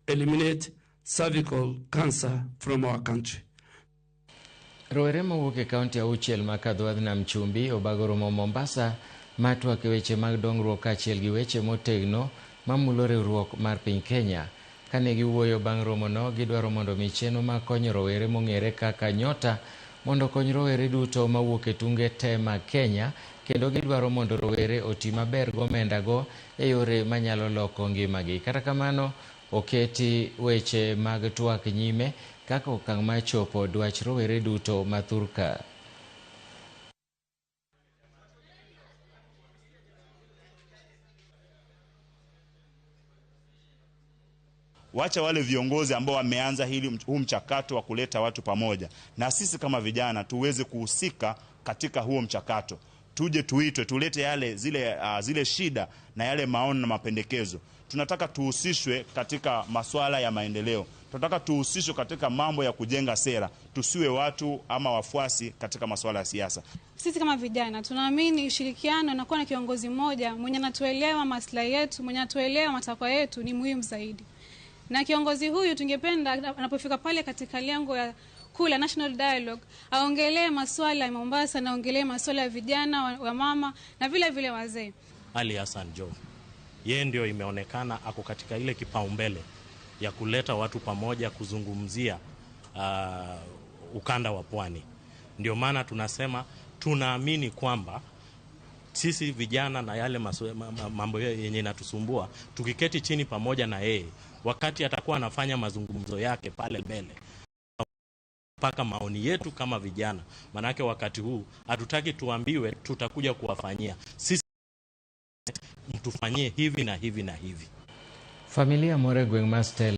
Eliminate cervical cancer from our country. Rowere mawuok e kaunti auchiel ma kadho nam chumbi obago romo Mombasa mar twak e weche mag dongruok kaachiel gi weche motegno mamulo riwruok mar piny Kenya. Kane giwuoyo bang' romono, gidwaro mondo mi chenro mar konyo rowere mong'ere kaka Nyota mondo okony rowere duto mawuok e tunge te mag Kenya kendo gidwaro mondo rowere oti maber gomenda go e yore manyalo loko ngimagi. Kata kamano, oketi weche mag twak nyime kaka okang' mar chopo dwach rowere duto ma thurka. Wacha wale viongozi ambao wameanza huu mchakato wa kuleta watu pamoja, na sisi kama vijana tuweze kuhusika katika huo mchakato. Tuje tuitwe, tulete yale zile shida na yale maono na mapendekezo. Tunataka tuhusishwe katika masuala ya maendeleo. Tunataka tuhusishwe katika mambo ya kujenga sera. Tusiwe watu ama wafuasi katika masuala ya siasa. Sisi kama vijana tunaamini ushirikiano na kuwa na kiongozi mmoja mwenye anatuelewa maslahi yetu, mwenye anatuelewa matakwa yetu ni muhimu zaidi. Na kiongozi huyu tungependa anapofika pale katika lengo ya kula National Dialogue aongelee masuala ya Mombasa na aongelee masuala ya vijana, wa mama na vile vile wazee. Ali Hassan Joho, yeye ndio imeonekana ako katika ile kipaumbele ya kuleta watu pamoja kuzungumzia ukanda wa pwani. Ndio maana tunasema tunaamini kwamba sisi vijana na yale mambo yenye inatusumbua, tukiketi chini pamoja na yeye wakati atakuwa anafanya mazungumzo yake pale mbele, mpaka maoni yetu kama vijana. Manake wakati huu hatutaki tuambiwe tutakuja kuwafanyia sisi, mtufanyie hivi na hivi na hivi. Familia moro e gweng' mar Stella